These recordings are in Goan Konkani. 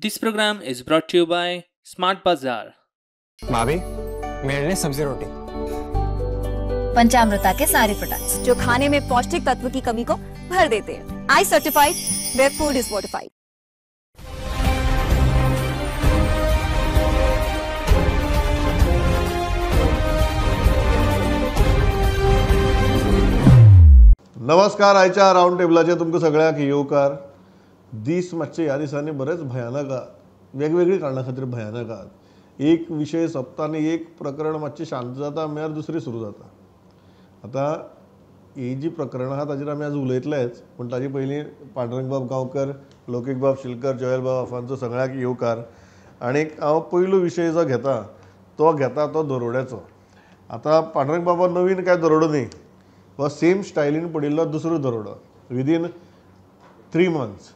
This program is brought to you by Smart Bazaar. भाभी, मेरे लिए सब्जी रोटी। पंचामृता के सारे प्रोडक्ट्स जो खाने में पौष्टिक तत्व की कमी को भर देते हैं। I certified where food is fortified. नमस्कार, आयच्या रावंड टेबलाचेर तुमकां सगळ्यांक येवकार. दीस मातशे ह्या दिसांनी बरेच भयानक आहात, वेगवेगळीं कारणां खातीर भयानक आहात. एक विशय सोंपता आनी एक प्रकरण मातशें शांत जाता म्हळ्यार दुसरी सुरू जाता. आतां ही जी प्रकरणां आहा ताजेर आमी आज उलयतलेच, पूण ताजे पयलीं पांडुरंगबाब गांवकर, लौकीकबाब शिलकर, जोयलबाब आफांचो सगळ्यांक येवकार. आनी हांव पयलो विशय जो घेता तो दरोड्याचो. आतां पांडुरंग बाबा नवीन कांय दरोडो न्ही, हो सेम स्टायलीन पडिल्लो दुसरो दरोडो विदीन 3 मंथ्स.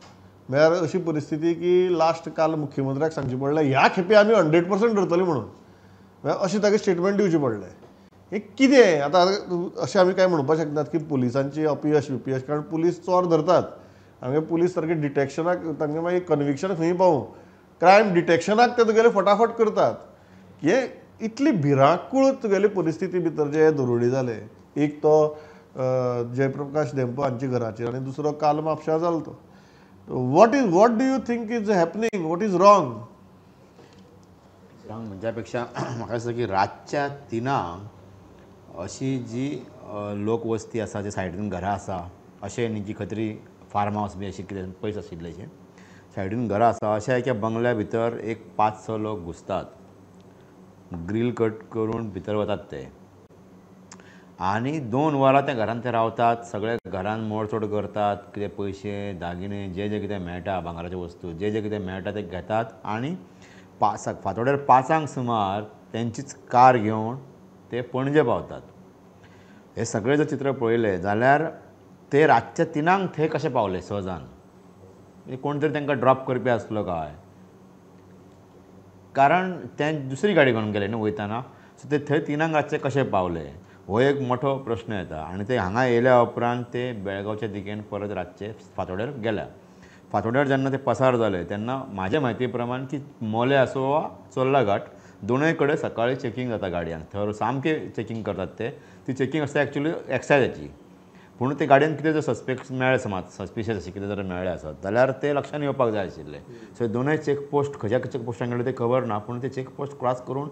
म्हळ्यार अशी परिस्थिती की लास्ट काल मुख्यमंत्र्याक सांगचें पडलें ह्या खेपे आमी 100% धरतले म्हणून, म्हळ्यार अशें ताका स्टेटमेंट दिवचें पडलें. हें कितें आतां अशें आमी कांय म्हणपाक शकनात की पुलिसांची अपयश विपयश, कारण पुलीस चोर धरतात. आमगे पुलीस सारके डिटेक्शनाक तांगे मागीर कन्विक्शन खंय पावूं, क्रायम डिटेक्शनाक ते तुगेले फटाफट करतात. हे इतली भिरांकूळ तुगेली परिस्थिती भितर जे दरोडे जाले, एक तो जयप्रकाश धेंपो हांच्या घराचेर आनी दुसरो काल म्हापशा जालो तो. What do you think is happening? What is wrong? Wrong म्हणच्यापेक्षा म्हाका दिसता की रातच्या 3 अशी जी लोकवस्ती आसा, जे सायडीन घरां आसा, अशें न्ही की खंय तरी फार्म हावस बी अशें कितें पयस आशिल्लें, सायडीन घरां आसा अशा एका बंगल्या भितर एक 5-6 लोक घुसतात, ग्रील कट करून भितर वतात ते आनी 2 वरां त्या घरान ते रावतात. सगळे घरान मोडतोड करतात, कितें पयशे दागिने जे जे कितें मेळटा, भांगराच्यो वस्तू जे जे कितें मेळटा ते घेतात आनी फांतोडेर 5 सुमार तेंचीच कार घेवन ते पणजे पावतात. हे सगळें जर चित्र पळयलें जाल्यार ते रातच्या 3 थंय कशें पावले सहजान? कोण तरी तांकां ड्रॉप करपी आसलो काय? कारण ते दुसरी गाडी घेवन गेले न्हू वयताना, सो ते थंय 3 रातचे कशें पावले हो एक मोठो प्रश्न येता. आनी ते हांगा येयल्या उपरांत ते बेळगांवच्या दिकेन परत रातचे फांतोडेर गेल्या. फांतोडेर जेन्ना ते पसार जाले तेन्ना म्हाज्या म्हायती प्रमाण की मोले आसूं वा चोर्ला घाट दोनूय कडेन सकाळीं चॅकींग जाता गाडयांक, थंय सामकें चॅकींग करतात ते. ती चॅकींग आसता एक्चुअली एक्सायजाची, पूण ते गाडयेन कितें जर सस्पेक्ट मेळ्ळे, समज सस्पिशियस अशें कितें जर मेळ्ळें आसत जाल्यार ते लक्षांत येवपाक जाय आशिल्लें. सो दोनूय चॅक पोस्ट खंयच्या चॅक पोस्टान गेले ते खबर ना, पूण ते चॅक पोस्ट क्रॉस करून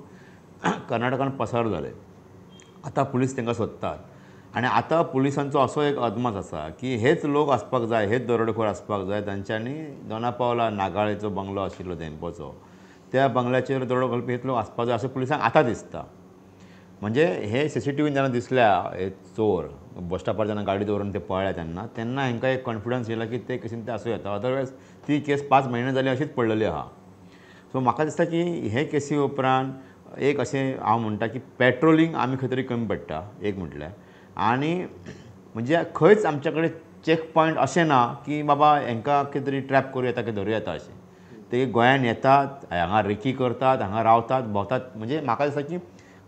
कर्नाटकान पसार जाले. आतां पुलीस तांकां सोदतात आनी आतां पुलिसांचो असो एक अदमास आसा की हेच लोक आसपाक जाय, हेच दरोडेखोर आसपाक जाय. तांच्यांनी दोना पावला नागाळेचो बंगलो आशिल्लो धेंपोचो, त्या बंगल्याचेर दरोडो घालपी हेच लोक आसपाक जाय अशें पुलिसांक आतां दिसता. म्हणजे हे सीसीटीव्हीन जेन्ना दिसल्या हे चोर बस स्टॉपार जेन्ना गाडी दवरून ते पळ्ळ्या तेन्ना तेन्ना हांकां एक कॉन्फिडन्स येयला की ते कशेन ते आसूं येता, अदरवायज ती केस 5 म्हयने जाली अशीच पडलेली आहा. सो म्हाका दिसता की हे केसी उपरांत एक अशें हांव म्हणटा की पेट्रोलिंग आमी खंय तरी कमी पडटा एक म्हटल्यार, आनी म्हणजे खंयच आमच्या कडेन चॅक पॉयंट अशें ना की बाबा हांकां कितें तरी ट्रॅप करूं येता, कितें धरूं येता अशें. ते गोंयान येतात, हांगा रेकी करतात, हांगा रावतात, भोंवतात. म्हणजे म्हाका दिसता की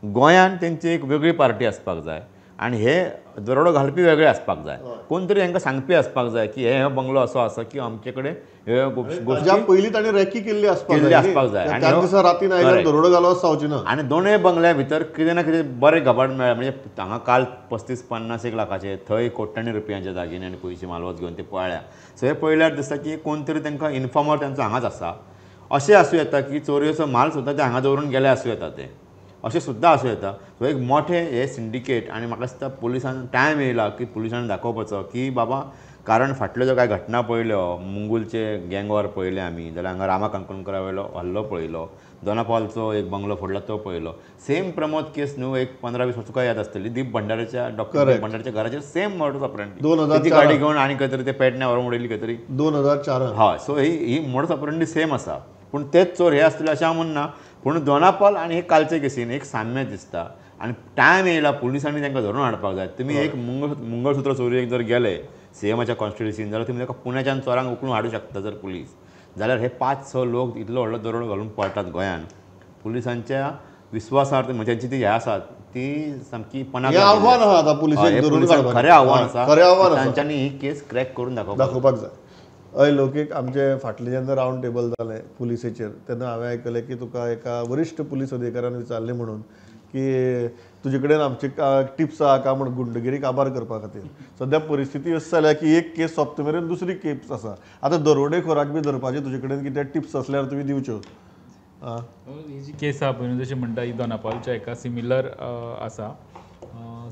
गोंयान तेंची एक वेगळी पार्टी आसपाक जाय आनी हे दरोडो घालपी वेगळे आसपाक जाय, कोण तरी हांकां सांगपी आसपाक जाय की हे बंगलो असो आसा की आमचे कडेन हे गोश्टी पयलीं ताणें रेकी केल्ली आसपाक जाय. आनी दोनूय बंगल्या भितर कितें ना कितें बरें घबाड मेळ्ळें. म्हणजे हांगा काल 35-50 एक लाखाचे, थंय कोट्यांनी रुपयांचे दागिने आनी पयशे मालवत घेवन ते पळ्ळ्या. सो हें पळयल्यार दिसता की कोण तरी तांकां इन्फॉर्मर तांचो हांगाच आसा अशें आसूं येता की चोरयेचो माल सुद्दां ते हांगा दवरून गेले आसूं येता, ते अशें सुद्दां आसूं येता. सो एक मोठें हें सिंडिकेट आनी म्हाका दिसता पुलिसान टायम येयला की पुलिसान दाखोवपाचो की बाबा, कारण फाटल्यो ज्यो कांय घटना पळयल्यो, मुंगूलचे गँगवॉर पळयले आमी, जाल्यार हांगा रामा काणकोणकरा वयलो हल्लो पळयलो, दोना पावलचो एक बंगलो फोडला तो पळयलो, सेम प्रमोद केस न्हू एक 15-20 वर्सां तुका याद आसतली, दीप भंडाऱ्याच्या डॉक्टर दीप भंडाऱ्याच्या घराचेर सेम मोडस ऑपरेंडी, ती गाडी घेवन आनी खंय तरी ते पेडण्या व्हरून उडयली खंय तरी 2004. हय, सो ही मोडस ऑपरेंडी सेम आसा, पूण तेच चोर हे आसतले अशें हांव म्हणना, पूण दोनापावल आनी हे कालचे केसीन एक साम्य दिसता आनी टायम येयला पुलिसांनी तांकां धरून हाडपाक जाय. तुमी एक मंगळसूत्र चोरयेक जर गेले सीएमाच्या कॉन्स्टिट्युन्सीन जाल्यार तुमी ताका पुण्याच्यान चोरांक उखलून हाडूं शकता जर पुलीस, जाल्यार हे 5-6 लोक इतलो व्हडलो दरोडो घालून पळटात गोंयान. पुलिसांच्या विस्वासार्थ म्हणजे ती हे आसात ती सामकी पणाक आव्हान आहा आतां पुलिसांक, खरें आव्हान आसा, तांच्यांनी ही केस क्रॅक करून दाखोवपाक जाय. हय लोकीक आमचे फाटलें जेन्ना रावंड टेबल जालें पुलिसेचेर तेन्ना हांवें आयकलें की तुका एका वरिश्ठ पुलीस अधिकाऱ्यान विचारलें म्हणून की तुजे कडेन आमचे टिप्स आहा का म्हूण गुंडगिरी काबार करपा खातीर. सद्या परिस्थिती अशी जाल्या की एक केस सोंपता मेरेन दुसरी केस आसा. आतां दरोडेखोराक बी धरपाचे तुजे कडेन कितें टिप्स आसल्यार तुमी दिवच्यो. ही जी केस आहा पळय जशें म्हणटा ही दोनापावलच्या हेका सिमिलर आसा.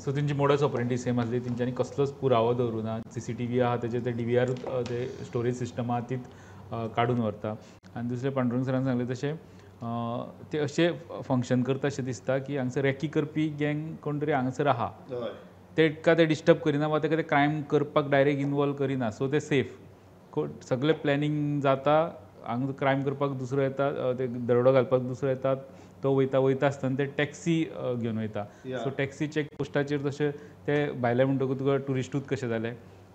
सो तेंची मोडस ऑपरेंडी सेम आसली. तेंच्यांनी कसलोच पुरावो दवरूं ना. CCTV आहा तेजेर ते DVR ते स्टोरेज सिस्टम आहा तीच काडून व्हरता. आनी दुसरें पांडुरंग सरान सांगलें तशें ते अशें फंक्शन करता अशें दिसता की हांगसर रेकी करपी गँग कोण तरी हांगसर आहा, तेका ते डिस्टर्ब करिना वा तेका ते क्रायम करपाक डायरेक्ट इनवॉल्व करिना. सो ते सेफ, सगळें प्लॅनिंग जाता. हांगा क्रायम करपाक दुसरो येता, ते दरोडो घालपाक दुसरो येता, तो वयता वयता आसतना ते टॅक्सी घेवन वयता. सो टॅक्सी चॅक पोस्टाचेर तशें ते भायले म्हणटकूच तुका ट्युरिस्टूच कशें जालें,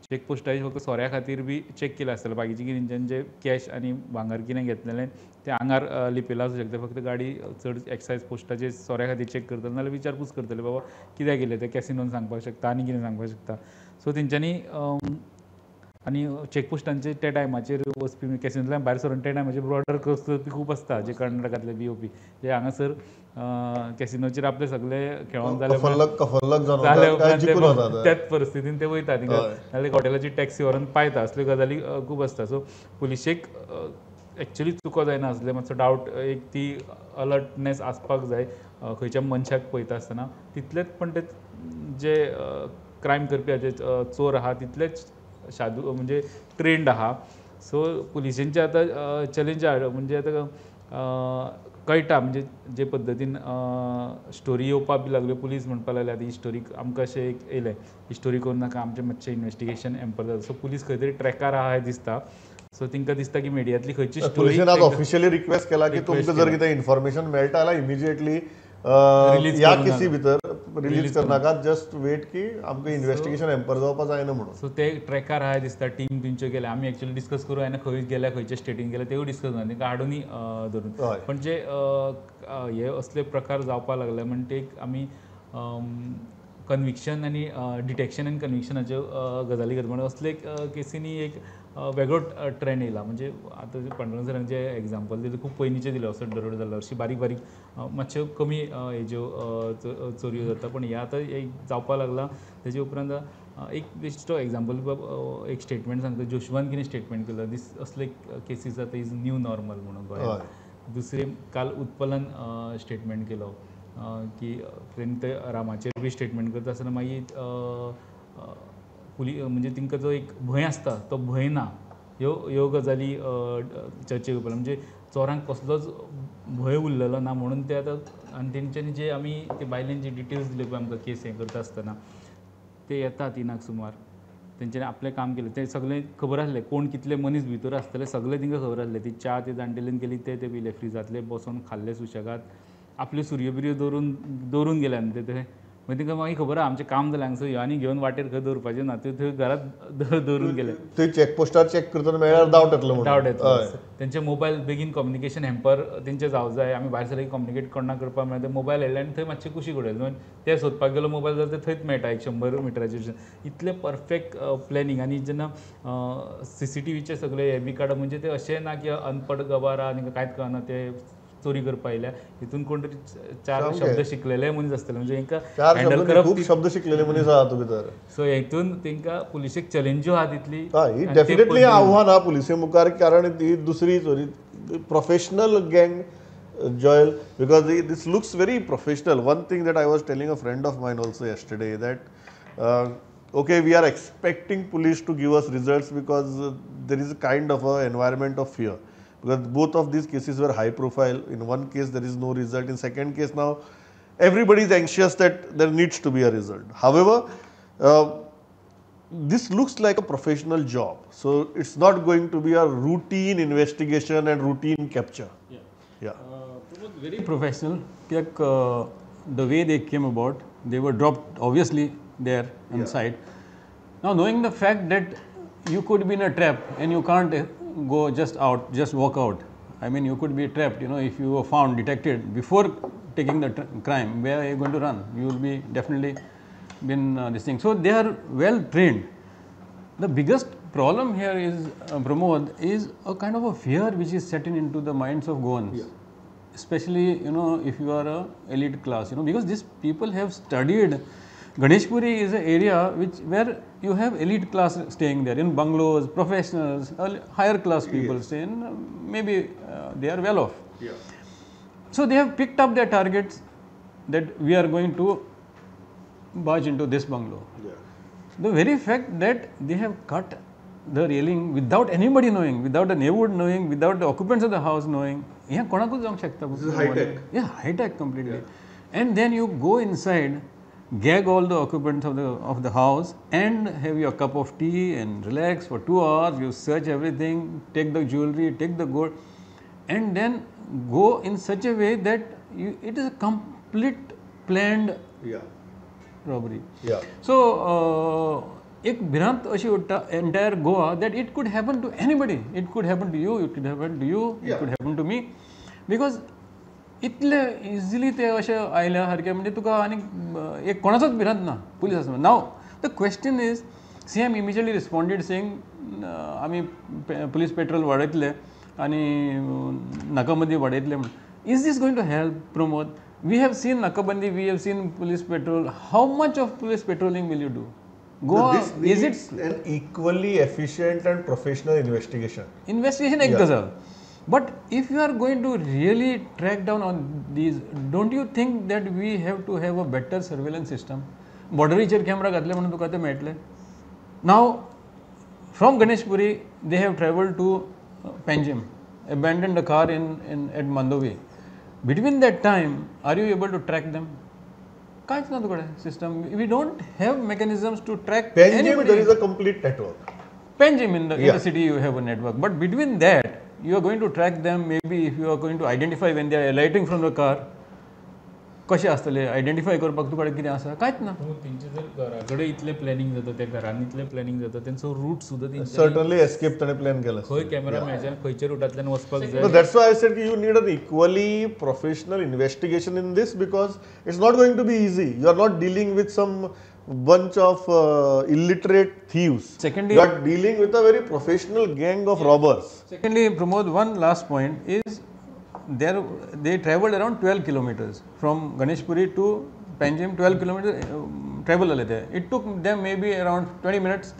चॅक पोस्टाचेर फक्त सोऱ्या खातीर बी चॅक केलें आसतलें, बाकीचें कितें तेंच्यांनी जें कॅश आनी भांगर कितें घेतलेलें तें आंगार लिपयलां आसूं शकता. फक्त गाडी चड एक्सायज पोस्टाचेर सोऱ्या खातीर चॅक करतले नाजाल्यार विचारपूस करतले बाबा कित्याक गेले ते, कॅसिनोन सांगपाक शकता आनी कितें सांगपाक शकता. सो तेंच्यांनी आनी चॅकपोस्टांचे त्या टायमाचेर वचपी कॅसिनोंतल्यान भायर सरून त्या टायमाचेर बॉर्डर क्रॉस करपी खूब आसता, जे कर्नाटकांतले बी येवपी, जे हांगासर कॅसिनोचेर आपले सगळे खेळोन जाले उपरांत त्याच परिस्थितीन ते वयता थिंगा, नाजाल्यार हॉटेलाची टॅक्सी व्हरून पायता, असल्यो गजाली खूब आसता. सो पुलिशेक एक्चुअली चुको जायना आसले, मातसो डावट एक ती अलर्टनेस आसपाक जाय खंयच्या मनशाक पळयता आसतना. तितलेच पण ते जे क्रायम करपी आहा, जे चोर आहा तितलेच शादू म्हणजे ट्रेंड आहा. सो पुलिशेंचे आतां चॅलेंज आहा, म्हणजे आतां कळटा म्हणजे जे पद्दतीन स्टोरी येवपाक बी लागल्यो, पुलीस म्हणपाक लागले आतां ही स्टोरी आमकां अशें एक येयलें, ही स्टोरी करूं नाका, आमचें मातशें इन्वेस्टिगेशन हॅम्पर जाता. सो पुलीस खंय तरी ट्रॅकार आहा दिसता. सो तांकां दिसता की मिडियांतली खंयची स्टोरी पुलिशेन आज ऑफिशियली रिक्वेस्ट केला की तुमकां जर कितें इन्फॉर्मेशन मेळटा जाल्यार इमिजिएटली ह्या केसी भितर रिलीज करनाका, जस्ट वेट की आमकां इन्वेस्टिगेशन हॅम्पर जावपा जायना म्हणून. सो ते ट्रॅकार आहा दिसता, टीम तेंच्यो गेल्या. आमी एक्चुअली डिस्कस करूं जायना खंय गेल्या, खंयच्या स्टेटीन गेल्या तेवूय डिस्कस जायना, तांकां हाडूनय धरून. पण जे हे असले प्रकार जावपाक लागले म्हण ते एक आमी कन्विक्शन आनी डिटेक्शन आनी कन्विक्शनाच्यो गजाली करता. म्हणून असले केसींनी एक वेगळो ट्रेंड येयला. म्हणजे आतां पांडुरंग सरान जे एग्जाम्पल दिलें खूब पयलींचें दिलें, असो दरोडो जाल्लो, अशी बारीक बारीक मातश्यो कमी हेज्यो चोरयो जाता, पण हे आतां एक जावपाक लागला. तेजे उपरांत एक बेश्टो एग्जाम्पल एक स्टेटमेंट सांगता, जोशुआन कितें स्टेटमेंट केलो, दीस असले केसीस आतां is new normal म्हणून गोंयांत. दुसरें काल उत्पलान स्टेटमेंट केलो की तेणें ते रामाचेर बी स्टेटमेंट करता आसतना मागीर पुली म्हणजे तांकां जो एक भंय आसता तो भंय ना, ह्यो ह्यो गजाली चर्चेक येवपाक. म्हणजे चोरांक कसलोच भंय उरलेलो ना म्हणून ते आतां. आनी तेंच्यांनी जे आमी ते बायलेन जे डिटेल्स दिले पळय आमकां केस हें करता आसतना, ते येता 3 सुमार तेंच्यांनी आपलें काम केलें, तें सगळें खबर आसलें कोण कितले मनीस भितर आसतले सगळें तांकां खबर आसलें. ती च्या ते जाणटेल्यान केली ते ते पिले, फ्रिजांतले बसोन खाल्ले सुशेगाद, आपल्यो सुरयो बिरयो दवरून दवरून गेले आनी ते थंय मागीर तांकां मागीर खबर आहा आमचें काम जालें हांगसर ह्यो आनी घेवन वाटेर खंय दवरपाचें ना, ते थंय घरांत दवरून गेले. थंय चॅकपोस्टार चॅक करतना मेळ्यार डावट येतलो म्हणून, डावट येतलो. तेंचे मोबायल बेगीन कम्युनिकेशन हॅम्पर तेंचें जावं जाय, आमी भायर सरले की कम्युनिकेट कोणा करपाक मेळटा. मोबायल हाडले आनी थंय मातशें कुशीक उडयलें, ते सोदपाक गेलो मोबायल जाल्यार ते थंयच मेळटा 100 मिटराचेर. इतलें परफेक्ट प्लॅनिंग. आनी जेन्ना CCTVचे सगळे हे बी काडप म्हणजे ते अशें ना की अनपड गबार आहा तांकां कांयच कळना ते चोरी करपा आयल्या, हितून कोण तरी 4 शब्द शिकलेले मनीस आसतले, म्हणजे हेंकां हँडल करप खूब शब्द शिकलेले मनीस आहा तूं भितर. सो हेतून तेंकां पुलिशेक चॅलेंज्यो आहा तितली. ही डेफिनेटली आव्हान आहा पुलिसे मुखार, कारण ही दुसरी चोरी professional gang Joel, because this looks very professional. One thing that I was telling a friend of mine also yesterday that okay, we are expecting police to give us results because there is a kind of a environment of fear. Because both of these cases were high profile. In one case there is no result. In second case now everybody is anxious that there needs to be a result. However, this looks like a professional job. So it's not going to be a routine investigation and routine capture. Yeah. Yeah. It was very professional. The way they came about, they were dropped obviously there on site. Now knowing the fact that you could be in a trap and you can't go just out, just walk out. I mean, you could be trapped, you know, if you were found, detected before taking the crime, where are you going to run? You will be definitely been this thing. So they are well trained. The biggest problem here is, Pramod, is a kind of a fear which is setting into the minds of Goans. Yeah. Especially, you know, if you are a elite class, you know, because these people have studied. Ganeshpuri is an area which where you have elite class staying there in bungalows, professionals, higher class people stay in, maybe they are well off. Yeah. So they have picked up their targets that we are going to barge into this bungalow. Yeah. The very fact that they have cut the railing without anybody knowing, without the neighborhood knowing, without the occupants of the house knowing, this is high tech. Yeah, high tech completely. Yeah. And then you go inside, gag all the occupants of the house and have your cup of tea and relax for 2 hours. You search everything, take the jewelry, take the gold, and then go in such a way that it is a complete planned robbery. Yeah. So, एक भिरांत अशी उठता entire Goa that it could happen to anybody. It could happen to you, it could happen to you, it could happen to me. Because इतले इझिली ते अशें आयल्या सारकें म्हणजे तुका आनी एक कोणाचोच भिरांत ना पुलीस आसना. Now the question is, CM immediately responded saying आमी पुलीस पेट्रोल वाडयतले आनी नाकाबंदी वाडयतले म्हण. Is this going to help, Pramod? We have seen nakabandi, we have seen police patrol. How much of police patrolling will you do? Goa, this needs an equally efficient and professional investigation. Investigation एक गजाल. But if you are going to really track down on these, don't you think that we have to have a better surveillance system? Border camera घातले म्हणून तुका ते मेळटले. Now, from Ganeshpuri, they have travelled to Panjim, abandoned the car in at Mandovi. Between that time, are you able to track them? कांयच ना तुकडे system. We don't have mechanisms to track Panjim, anybody. There is a complete network. Panjim in the city you have a network. But between that, you are going to track them. Maybe if you are going to identify when they are alighting from the car, कशें आसतलें आयडेंटिफाय करपाक तुका कितें आसा कांयच ना. तेंचे जर घरा कडेन इतलें प्लॅनिंग जाता, त्या घरान इतलें प्लॅनिंग जाता, तेंचो रूट सुद्दां तेंच्यानी सर्टनली एस्केप ताणें प्लॅन केला. खंय कॅमेरा मेळचे, खंयच्या रुटांतल्यान वचपाक जाय. That's why I said you need an equally professional investigation in this because it's not going to be easy. You are not dealing with some bunch of illiterate thieves. Secondly, you are dealing with a very professional gang of robbers. Secondly, Pramod, one last point is there they travelled around 12 kilometers from Ganeshpuri to Panjim. 12 kilometers travel आले ते. It took them maybe around 20 minutes.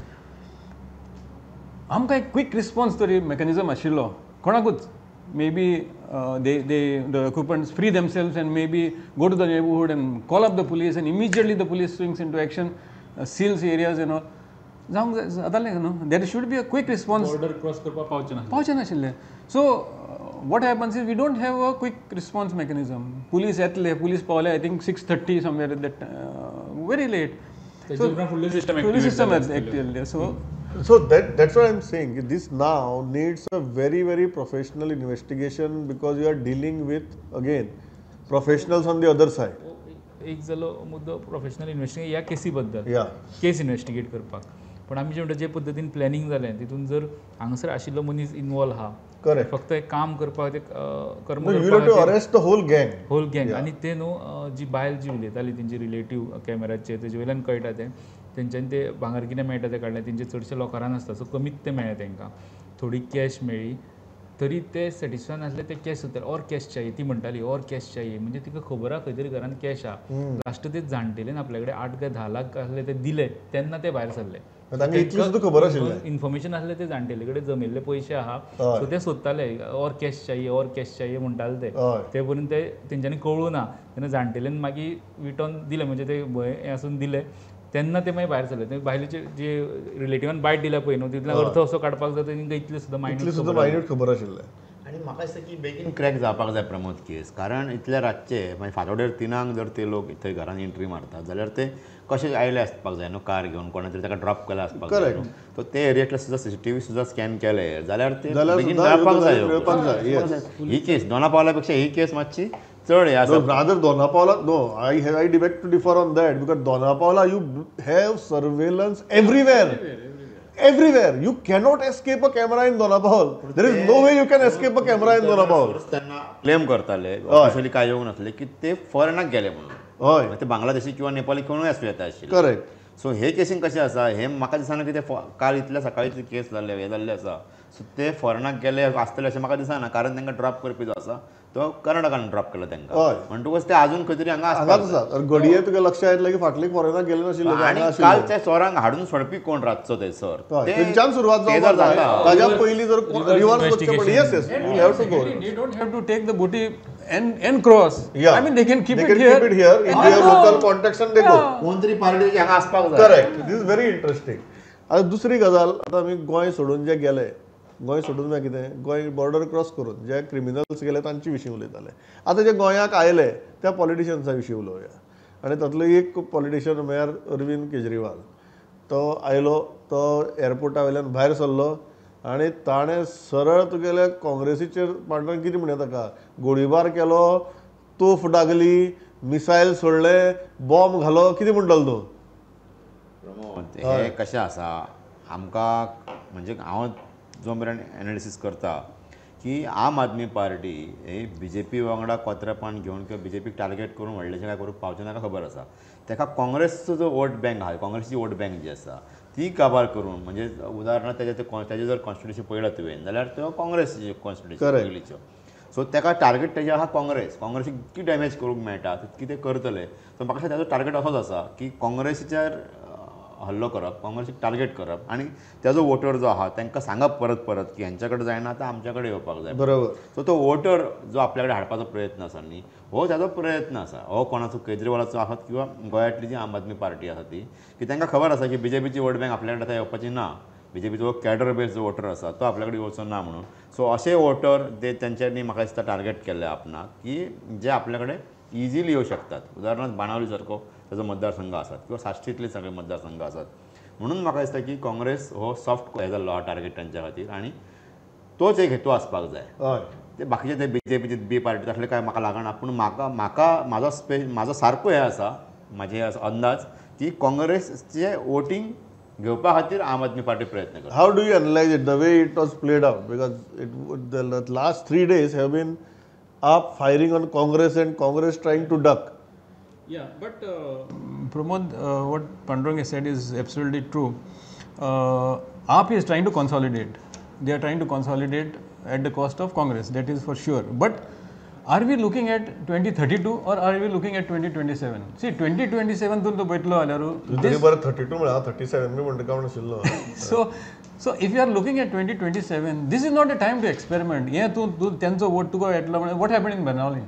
आमकां एक क्विक रिस्पॉन्स तरी मेकॅनिजम आशिल्लो कोणाकूच. Maybe the occupants free themselves and maybe go to the neighborhood and call up the police, and immediately the police swings into action, seals areas and all. जावंक जातालें न्हू. There should be a quick response. Border cross करपाक पावचें नाशिल्लें. पावचें नाशिल्लें. So what happens is we don't have a quick response mechanism. Police येतले, police पावले I think 6:30 somewhere at that, very late. So फुडलें system active. So that's what I'm saying. This now needs a very, very professional investigation because you are dealing with, again, professionals on the other side. एक जालो मुद्दो प्रोफेशनल इन्वेस्टिगेशन ह्या केसी बद्दल, केस इन्वेस्टिगेट करपाक. पण आमी जे म्हणटा जे पद्दतीन प्लॅनिंग जालें तितून जर हांगासर आशिल्लो मनीस इनवॉल्व आहा, करेक्ट, फक्त एक काम करपाक ते कर्म arrest the whole gang, whole gang. आनी ते न्हू जी बायल जी उलयताली तेंची रिलेटीव कॅमेराचेर तेजे वयल्यान कळटा तें तेंच्यांनी ते भांगर कितें मेळटा तें काडलें. तेंचे चडशे लॉकरान आसता, सो कमीच तें मेळ्ळें तेंकां. थोडी कॅश मेळ्ळी तरी ते सॅटिस्फाय नासले, ते कॅश सोदताले. और कॅश चाहिए ती म्हणटाली, और कॅश चाहिए. म्हणजे तिका खबर आहा खंय तरी घरान कॅश आहा. लास्ट ते जाणटेल्यान आपल्या कडेन 8 काय 10 लाख आसले ते दिले तेन्ना ते भायर सरले. इन्फॉर्मेशन आसलें ते जाणटेले कडेन जमिल्ले पयशे आहा, सो ते सोदताले और कॅश चाहिए, और कॅश चाहिए म्हणटाले ते. ते पर्यंत ते तेंच्यांनी कळूं ना तेन्ना जाणटेल्यान मागीर विटोन दिले, म्हणजे ते भंय हें आसून दिले तेन्ना ते मागीर भायर सरले. ते भायले जे रिलेटिवान बायट दिल्या पळय न्हू तितल्यान अर्थ असो काडपाक जाता तेंकां इतलें सुद्दां मायन्यूट खबर आशिल्लें. आनी म्हाका दिसता की बेगीन क्रॅक जावपाक जाय प्रमोद केस, कारण इतल्या रातचे मागीर फांतोडेर 3 जर ते लोक थंय घरान एंट्री मारतात जाल्यार ते कशे आयले आसपाक जाय न्हू, कार घेवन कोणा तरी ताका ड्रॉप केला आसपाक जाय न्हू. सो ते एरियेंतले सुद्दां सीसीटीव्ही सुद्दां स्कॅन केले जाल्यार ते बेगीन मेळपाक जाय. ही केस दोना पावला पेक्षा ही केस मातशी चड हे आसा. Rather Dona Paula, no, I beg to differ on that because Dona Paula you have surveillance everywhere. Everywhere. You cannot escape a camera in Dona Paula. There is no way you can escape a camera in Dona Paula. तेन्ना क्लेम करताले ऑफिशियली काय येवंक नासले की ते फॉरेनाक गेले म्हणून. हय, ते बांगलादेशी किंवा नेपाली कोणूय आसूं येता आशिल्ले. करेक्ट. सो हे केसीन कशें आसा हें म्हाका दिसना की ते काल इतल्या सकाळी केस जाल्ले हे जाल्ले आसा सो ते फॉरेनाक गेले आसतले अशें म्हाका दिसना कारण तांकां ड्रॉप करपी जो आसा तो कर्नाटकान ड्रॉप केलो तांकां म्हणटकूच ते अजून खंय तरी हांगा आसा. घडये तुका लक्षात येतलें की फाटले फॉरेनाक गेले नाशिल्ले आनी काल त्या चोरांक हाडून सोडपी कोण रातचो थंयसर थंयच्यान सुरवात जावपाक जाय. ताज्या पयलीं जर रिवर्स वचचें पडलें yes yes you have to go you don't have to take the booty and cross. I mean they can keep it here. Keep it here in their local contacts and they go. कोण तरी पार्टी हांगा आसपाक जाय. Correct. This is very interesting. आतां दुसरी गजाल, आतां आमी गोंय सोडून जे गेले, गोंय सोडून मागीर कितें गोंय बॉर्डर क्रॉस करून जे क्रिमिनल्स गेले तांचे विशीं उलयताले. आतां जे गोंयाक आयले त्या पॉलिटिशन्सा विशीं उलोवया आनी तातलो एक पॉलिटिशन म्हळ्यार अरविंद केजरीवाल. तो आयलो, तो एअरपोर्टा वयल्यान भायर सरलो आनी ताणें सरळ तुगेल्या काँग्रेसीचेर पांडुरंग कितें म्हणया ताका गोळीबार केलो, तोफ डागली, मिसायल सोडले, बॉम्ब घालो, कितें म्हणटलो तूं? प्रमोद, हें कशें आसा आमकां म्हणजे हांव जो मेरेन एनालिसीस करता की आम आदमी पार्टी हे बी जे पी वांगडा कोत्रेपण घेवन किंवा बी जे पीक टार्गेट करून व्हडलेशें काय करूंक पावचें ना खबर आसा. ताका काँग्रेसचो जो वोट बँक आहा, काँग्रेसची वोट बँक जी आसा ती काबार करून म्हणजे उदाहरणार्थ ताजें जर कॉन्स्टिट्युशन पळयलां तुवें जाल्यार त्यो काँग्रेसची कॉन्स्टिट्युशन पयलींच्यो. सो ताका टार्गेट तेजें आहा काँग्रेस, काँग्रेसीक कितकी डॅमेज करूंक मेळटा तितकी ते करतले. सो म्हाका दिसता ताजो टार्गेट असोच आसा की काँग्रेसीचेर हल्लो करप, काँग्रेसीक टार्गेट करप आनी ताजो वोटर जो आहा तांकां सांगप परत परत की हेंच्या कडेन जायना आतां आमच्या कडेन येवपाक जाय. बरोबर. सो तो वोटर जो आपल्या कडेन हाडपाचो प्रयत्न आसा न्ही हो ताजो प्रयत्न आसा. हो कोणाचो केजरीवालाचो आसत किंवा गोंयांतली जी आम आदमी पार्टी आसा ती की तांकां खबर आसा की बी जे पीची वोट बँक आपल्या कडेन आतां येवपाची ना, बी जे पीचो कॅडर बेज जो वोटर आसा तो आपल्या कडेन येवचो ना म्हणून. सो अशे वोटर ते तेंच्यांनी म्हाका दिसता टार्गेट केल्ले आपणाक की जे आपल्या कडेन इजिली येवं शकतात. उदाहरणार्थ बाणावली सारको ताजो मतदारसंघ आसात किंवा साश्टींतले सगळे मतदारसंघ आसात. म्हणून म्हाका दिसता की काँग्रेस हो सॉफ्ट हे जाल्लो आहा टार्गेट तांच्या खातीर आनी तोच एक हेतू आसपाक जाय. ते बाकीचे ते बी जे पीचे बी पार्टी तसले काय म्हाका लागना, पूण म्हाका म्हाका म्हाजो स्पेस म्हाजो सारको हे आसा म्हाजे अंदाज की काँग्रेसचे वोटींग घेवपा खातीर आम आदमी पार्टी प्रयत्न करता. How do you analyse it the way it was played out? Because it the last 3 days have been AAP firing on Congress and Congress trying to duck. Yeah, but Pramod, what Pandurang has said is absolutely true. AAP is trying to consolidate. They are trying to consolidate at the cost of Congress, that is for sure. But are we looking at 2032 or are we looking at 2027? See, 2027 tun to baitlo alaru. This 32 mhala 37 mi म्हणटा काय नाशिल्लो. So if you are looking at 2027, this is not a time to experiment. Yeah, tu tencho vote tuka येतलो. What happened in Benaulim?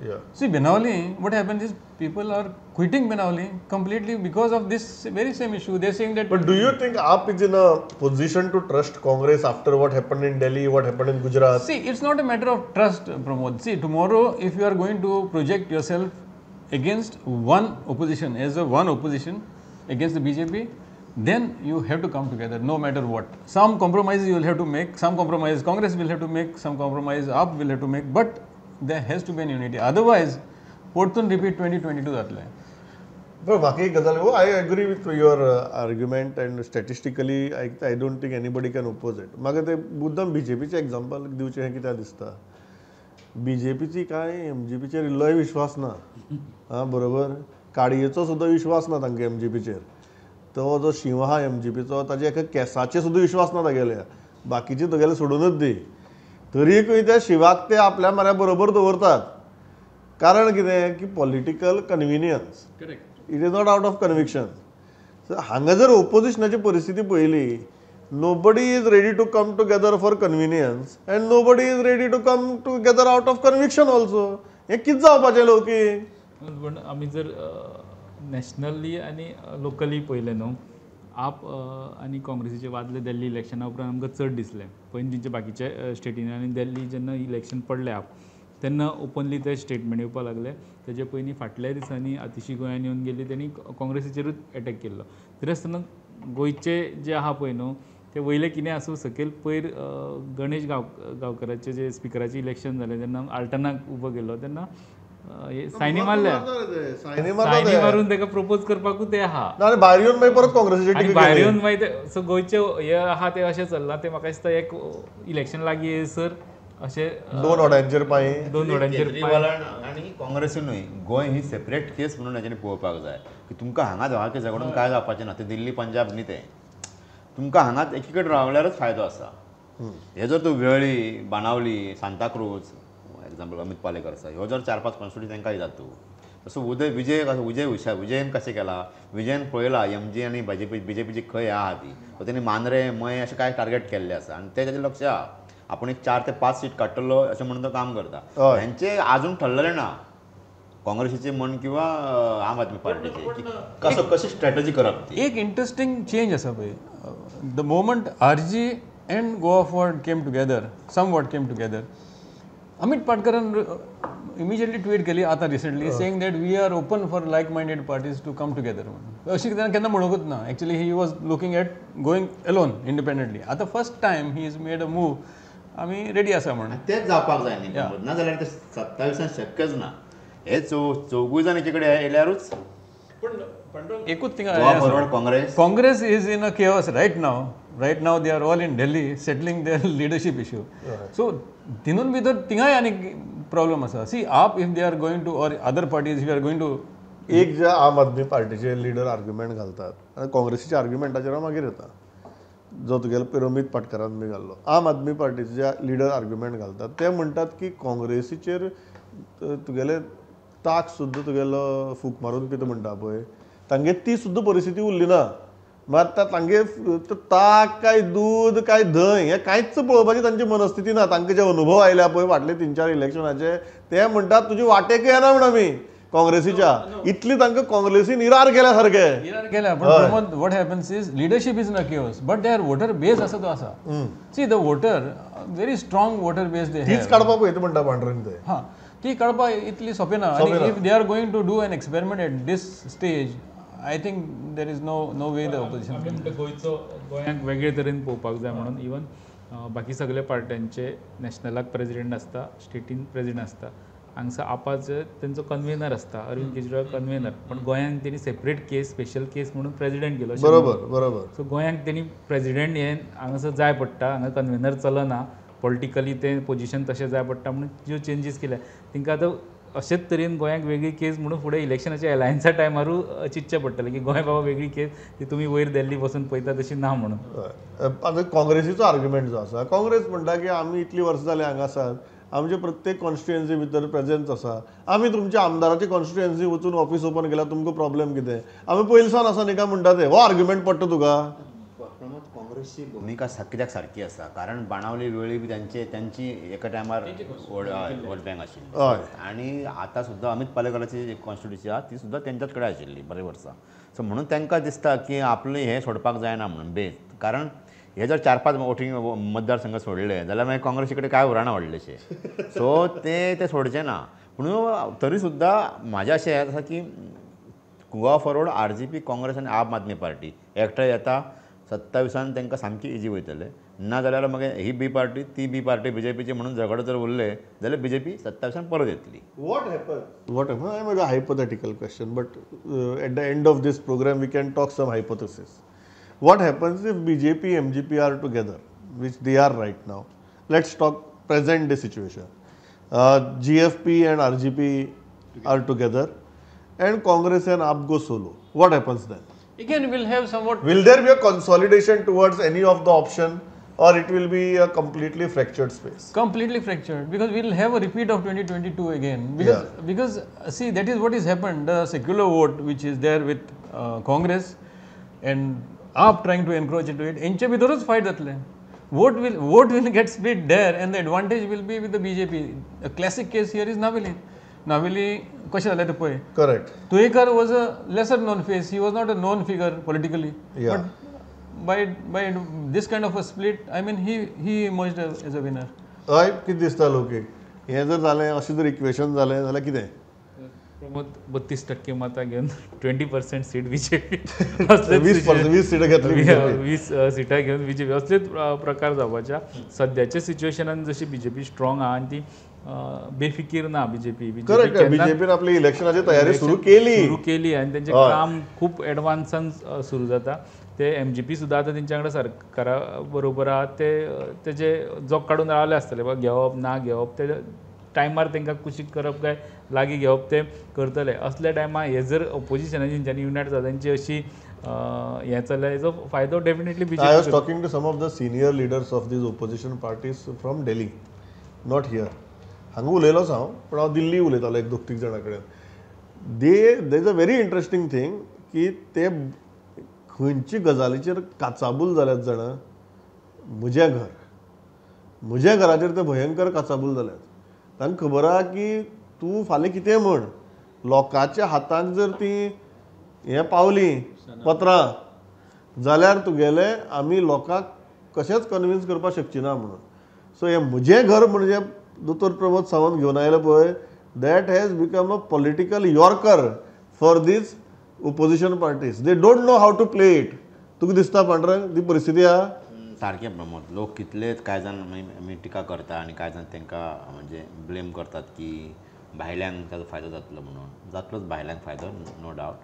Yeah. See, Benaulim, what happens is people are quitting Benaulim completely because of this very same issue. They are saying that. But do you think AAP is in a position to trust Congress after what happened in Delhi, what happened in Gujarat? See, it's not a matter of trust, Pramod. See, tomorrow if you are going to project yourself against one opposition, as a one opposition against the BJP, then you have to come together no matter what. Some compromises you will have to make, some compromise Congress will have to make, some compromise AAP will have to make, but there has to be an unity. Otherwise, Portun repeat 2022 जातलें. But बाकी एक गजाल, I agree with your argument and statistically I don't think anybody can oppose it. म्हाका ते मुद्दम बीजेपीचें एग्जाम्पल दिवचें हें कित्याक दिसता, बीजेपीची काय एमजीपीचेर इल्लोय विश्वास ना. आं बरोबर, काडयेचो सुद्दां विश्वास ना तांकां एमजीपीचेर. तो जो शिंव आहा एमजीपीचो ताजे एका केसाचेर सुद्दां विश्वास ना तागेल्या, बाकीचे तुगेले सोडूनच दी. तरीकूय त्या शिवाक ते आपल्या म्हऱ्या बरोबर दवरतात. कारण कितें की political convenience. Correct. It is not out of conviction. So हांगा जर ओपोजिशनाची परिस्थिती पळयली, nobody is ready to come together for convenience and nobody is ready to come together out of conviction also. हें कितें जावपाचें लौकीक? पूण आमी जर नॅशनली आनी लोकली पळयलें न्हू, आप आनी काँग्रेसीचे वादले दिल्ली इलेक्शना उपरांत आमकां चड दिसलें. पयलीं तेंचे बाकीच्या स्टेटींनी आनी दिल्ली जेन्ना इलेक्शन पडलें आप तेन्ना ओपनली ते स्टेटमेंट येवपाक लागले. तेजे पयलीं फाटल्या दिसांनी आतिशी गोंयांत येवन गेल्ली, तेणी काँग्रेसीचेरूच एटॅक केल्लो. तरी आसतना गोंयचे जे आहा पळय न्हू ते वयले कितें आसूं सकयल पयर गणेश गांवकराचें जे स्पिकराचें इलेक्शन जालें तेन्ना आल्टनाक उबो केल्लो तेन्ना सायनी मारल्या, सायनी मारून ताका प्रपोज करपाकूच ते आहा. भायर येवन मागीर परत काँग्रेसीचे भायर येवन मागीर सो गोंयचे हे आहा ते अशें चल्लां. ते म्हाका दिसता एक इलेक्शन लागीं येयसर अशें दोन वड्यांचेर पांय, दोन वड्यांचेर केजरीवालान आनी काँग्रेसीन न्हय, गोंय ही सेपरेट केस म्हणून हेच्यानी पळोवपाक जाय की तुमकां हांगा दोगांके झगडून काय जावपाचें ना. ते दिल्ली पंजाब न्ही, तें तुमकां हांगा एकी कडेन रावल्यारच फायदो आसा. हे जर तूं वेळ्ळी, बाणावली, सांताक्रूज एग्जाम्पल अमित पालेकर आसा, ह्यो जर 4-5 कॉन्स्टिट्युएन्सी तांकां दितात तूं, तसो उदय विजय विजय हुशार, विजयन कशें केलां, विजयन पळयला एमजी आनी बीजेपीची खंय आहा ती, सो तेणी मांद्रे मये अशें कांय टार्गेट केल्लें आसा आनी तें तेजें लक्ष आहा. आपूण एक 4 ते 5 सीट काडटलो अशें म्हणून तो काम करता. हेंचें आजून ठरलेलें ना काँग्रेसीचे म्हण किंवा आम आदमी पार्टीचे कसो कशी स्ट्रॅटजी करप ती. एक इंट्रस्टिंग चेंज आसा पळय, the moment RG and Goa Forward came together, somewhat came together, Amit पाटकरान immediately tweet केली आतां recently saying that we are open for like minded parties to come together म्हणून. अशी केन्ना केन्ना म्हणूंकच ना. Actually he was looking at going alone independently. आतां first time he is made a move, आमी रेडी आसा म्हणून. तेच जावपाक जाय न्ही, ना जाल्यार ते 27 शक्यच ना. हे चौगूय जाण एके कडेन येयल्यारूच. पण एकूच थिंगा Congress, Congress is in a chaos right now. Right now they are all in Delhi settling their leadership issue. So तिनून भितर थिंगाय आनी प्रॉब्लम आसा. See AAP if they are going to or other parties if are going to, एक जे आम आदमी पार्टीचे लिडर आर्ग्युमेंट घालतात आनी काँग्रेसीच्या आर्ग्युमेंटाचेर हांव मागीर येता, जो तुगेलो अमित पाटकरान बी घाल्लो. आम आदमी पार्टीचे जे लिडर आर्ग्युमेंट घालतात ते म्हणटात की काँग्रेसीचेर तुगेले ताक सुद्दां तुगेलो फूक मारून पिता म्हणटा पळय, तांगे ती सुद्दां परिस्थिती उरली ना. मात आतां तांगे ताक काय दूद काय धंय हें कांयच पळोवपाची तांची मनस्थिती ना. तांकां जे अनुभव आयल्या पळय फाटले 3-4 इलेक्शनाचे, ते म्हणटात तुजी वाटेक येना म्हण आमी काँग्रेसीच्या, इतली तांकां काँग्रेसीन इरार केल्या सारके इरार केल्या. पण Pramod, what happens is leadership is in a chaos, but their voter base आसा तो आसा. See the voter very strong voter base they have, तीच काडपाक पळयता म्हणटा पांडुरंग ते. हां, ती काडपाक इतली सोंपें ना. आनी if they are going to do an experiment at this stage, I think there is no way the opposition. गोंयचो गोंयांक वेगळे तरेन पळोवपाक जाय म्हणून इवन बाकी सगळे पार्ट्यांचे नॅशनलाक प्रेजिडेंट आसता, स्टेटीन प्रेजिडेंट आसता, हांगसर आपाचो तेंचो कन्वेनर आसता, अरविंद केजरीवाल कन्वेनर. पण गोंयांक तेणी सेपरेट केस, स्पेशल केस म्हणून प्रेजिडेंट केलो. बरोबर बरोबर. सो गोंयांक तेणी प्रेजिडेंट हें हांगासर जाय पडटा, हांगा कन्वेनर चलना, पॉलिटिकली तें पोजिशन तशें जाय पडटा म्हणून ज्यो चेंजीस केल्या तेंकां आतां अशेच तरेन गोंयांक वेगळी केस म्हणून फुडें इलेक्शनाच्या एलायन्सा टायमारूय चिंतचें पडटलें की गोंय बाबा वेगळी केस ती तुमी वयर दिल्ली बसून पळयता तशी ना म्हणून. आतां काँग्रेसीचो आर्ग्युमेंट जो आसा, काँग्रेस म्हणटा की आमी इतलीं वर्सां जालीं हांगा आसात, आमचे प्रत्येक कॉन्स्टिट्युएन्सी भितर प्रेजन्स आसा, आमी तुमच्या आमदाराची कॉन्स्टिट्युएन्सी वचून ऑफिस ओपन केल्यार तुमकां प्रॉब्लेम कितें, आमी पयलीं आसा न्ही काय म्हणटा ते. हो आर्ग्युमेंट पडटा तुका. प्रमोद, काँग्रेसची भुमिका कित्याक सारकी आसा, कारण बाणावली वेळी बी तांची एका टायमार वोट बँक आशिल्ली आनी आतां सुद्दां अमित पालेकराची जी कॉन्स्टिट्युएन्सी आसा ती सुद्दां तेंच्याच कडेन आशिल्ली बरे वर्सां. सो म्हणून तांकां दिसता की आपलें हें सोडपाक जायना म्हणून बेज, कारण हे जर 4-5 वोटींग मतदारसंघ सोडले जाल्यार मागीर काँग्रेसी कडेन कांय उरना व्हडलेशें. सो ते सोडचे ना. पूण तरी सुद्दां म्हाजें अशें हें आसा की गोवा फॉरवर्ड, RGP, Congress आनी आम आदमी पार्टी एकठांय येता 27 तांकां सामकी इजी वयतले. ना जाल्यार मागीर ही बी पार्टी ती बी पार्टी बीजेपीची म्हणून झगडो जर उरले जाल्यार बीजेपी 27 परत येतली. What happen, what happen, I am a hypothetical question, but at the end of this programme we can talk some hypothesis. What happens if BJP, MGP are together, which they are right now? Let's talk present day situation. GFP and RGP are together and Congress and AAP go solo. What happens then? Again, we'll have somewhat... Will there be a consolidation towards any of the option, or it will be a completely fractured space? Completely fractured, because we'll have a repeat of 2022 again. Because see, that is what has happened. The secular vote which is there with Congress and AAP trying to encroach into it, enche bhitarच fight जातले. Vote will get split there and the advantage will be with the BJP. A classic case here is Naveli. Naveli कशें जालें तें पळय. Correct. Tuyenkar was a lesser known face. He was not a known figure politically. Yeah. But by this kind of a split, I mean, he emerged as a winner. हय, कितें दिसता लोकेक हें जर जालें, अशें जर इक्वेशन जालें जाल्यार कितें? प्रमोद 32% मतां घेवन 20% सीट बीजेपी, 20 सिटां घेतली, 20 सिटां घेवन बीजेपी. असलेच प्रकार जावपाच्या सद्याच्या सिच्युएशनान जशी बीजेपी स्ट्रॉंग आहा आनी ती बेफिकीर ना बीजेपी. करेक्ट, बीजेपीन आपली इलेक्शनाची तयारी सुरू केली आनी तेंचें काम खूब एडवान्सान सुरू जाता. ते एमजीपी सुद्दां आतां तेंच्या वांगडा सरकारा बरोबर आहा, ते तेजे जोग काडून रावले आसतले, बाबा घेवप ना घेवप ते टायमार तांकां कुशीक करप काय लागीं घेवप ते करतले. असल्या टायमार हे जर ओपोजिशनान तेंच्यांनी युनायट जाता तेंची अशी हें चल्ल्या हेजो फायदो definitely BJP. I was talking to some of the senior leaders of these opposition parties from Delhi, not here. हांगा उलयलोच हांव, पूण हांव दिल्ली उलयतालो एक दोग तीग जाणां कडेन. They is a very interesting thing की ते खंयची गजालीचेर काचाबूल जाल्यात जाणा, म्हजें घर, म्हज्या घराचेर ते भयंकर काचाबूल जाल्यात. तांकां खबर आहा की तूं फाल्यां कितें म्हण, लोकांच्या हाताक जर ती हें पावलीं पत्रां जाल्यार तुगेलें आमी लोकांक कशेंच कन्विन्स करपाक शकची ना म्हणून. सो हें म्हजें घर म्हणजे दोतोर प्रमोद सावंत घेवन आयले पळय, that has become a political yorker for these opposition parties. They don't know how to play it. तुका दिसता पांडुरंग ती परिस्थिती आहा सारकें प्रमोद. लोक कितले कांय जाण आमी टिका करता आनी कांय जाण तांकां म्हणजे ब्लेम करतात की भायल्यांक ताजो फायदो जातलो म्हणून. जातलोच भायल्यांक फायदो, नो डावट.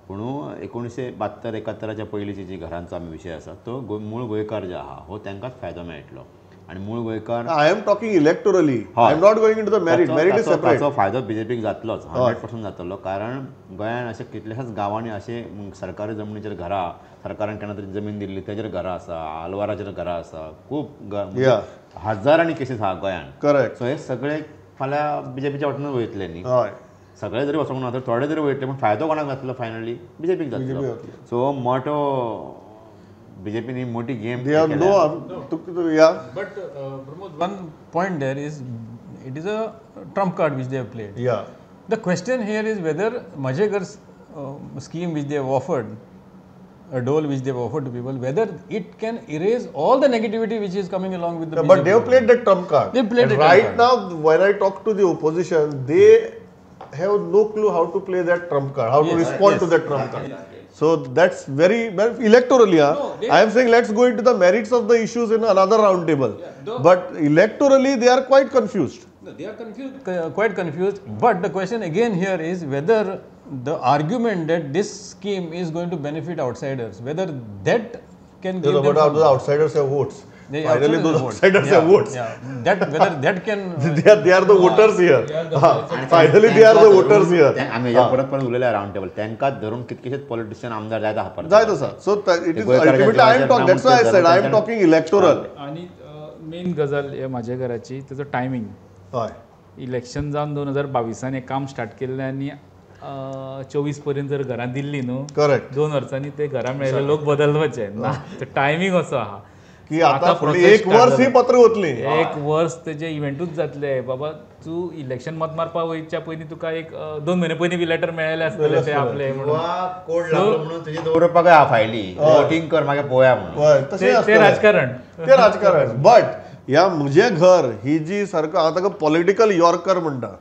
पूण 1972 71 पयलींची जी घरांचो आमी विशय आसा तो मूळ गोंयकार जे आहा हो तांकांच फायदो मेळटलो. आनी मूळ गोंयकार, I am talking electorally, I am not going into the merit. Merit is separate. ताचो फायदो बीजेपीक जातलोच, 100% जातलो. कारण गोंयांत अशे कितल्याशाच गांवांनी अशे सरकारी जमनीचेर घरां, सरकारान केन्ना तरी जमीन दिल्ली तेजेर घरां आसा, आलवाराचेर घरां आसा, खूब हजारांनी केसीस आहा गोंयांत. करेक्ट. सो हे सगळे फाल्यां बीजेपीच्या वाटेनूच वयतले न्ही. सगळे जरी वचोंक ना तर थोडे जरी वयतले, पूण फायदो कोणाक जातलो फायनली बीजेपीक जातलो. सो मोठो बीजेपी मोठी game. But Pramod, one point there is, it is a trump card which they have played. Yeah. The question here is whether Mhaje Ghar scheme which they have offered, a dole which they have offered to people, whether it can erase all the negativity which is coming along with the BJP. But they have played the trump card. They played it right now. When I talk to the opposition, they have no clue how to play that trump card, how to respond to that trump card. So that's very, very electorally. No, I am saying let's go into the merits of the issues in another round table. Yeah, but electorally they are quite confused. No, they are confused, quite confused. But the question again here is whether the argument that this scheme is going to benefit outsiders, whether that can give them. But the outsiders have votes. Finally, those outsiders have votes. Yeah. That whether that can they are the voters here. Finally, they are the voters here. आमी ह्या परत परत उलयल्या रावंड टेबल, तांकां धरून कितकेशेच पॉलिटिशियन आमदार जायत आहा परत जायत आसा. So it is ultimately I am talking, that's why I said I am talking electoral. आनी मेन गजाल हे म्हाज्या घराची तेजो टायमींग. हय, इलेक्शन जावन 2022 हें काम स्टार्ट केल्लें आनी 24 पर्यंत जर घरां दिल्ली न्हू, करेक्ट, 2 वर्सांनी ते घरां मेळ्ळे लोक बदलपाचे ना. टायमींग असो आहा की आता एक वर्स ही पत्र वतली, एक वर्स तेजे इव्हेंटूच जातले. बाबा तूं इलेक्शन मत मारपा वयच्या पयलीं तुका एक 2 म्हयने पयलीं बी लेटर मेळ्ळेलें आसतलें ते आपले कोड लागलो म्हणून तुजे दवरपाक आहा फायली, वोटींग कर मागीर पळोवया म्हणून. ते राजकारण, ते राजकारण. बट ह्या म्हजें घर ही जी सारको हांव ताका पॉलिटिकल यॉर्कर म्हणटा.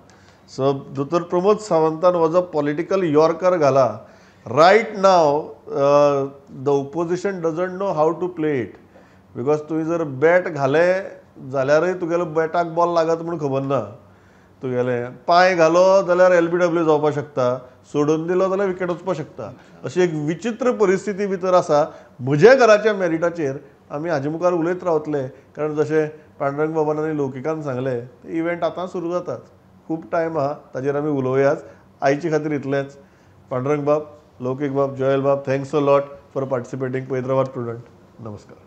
सो दोतोर प्रमोद सावंतान हो जो पॉलिटिकल यॉर्कर घाला, right now the opposition doesn't know how to play it. Because तुवें जर बॅट घालें जाल्यारय तुगेलो बॅटाक बॉल लागत म्हूण खबर ना, तुगेलें पांय घालो जाल्यार LBW जावपाक शकता, सोडून दिलो जाल्यार विकेट वचपाक शकता. अशी एक विचित्र परिस्थिती भितर आसा. म्हज्या घराच्या मेरिटाचेर आमी हाजे मुखार उलयत रावतले, कारण जशें पांडुरंग बाबान आनी लौकिकान सांगलें, ते इव्हेंट आतां सुरू जातात, खूब टायम आहा, ताजेर आमी उलोवयाच. आयचे खातीर इतलेंच. पांडुरंग बाब, लौकीक बाब, जोयल बाब, thanks a lot for participating. पळयत रावात प्रुडंट. नमस्कार.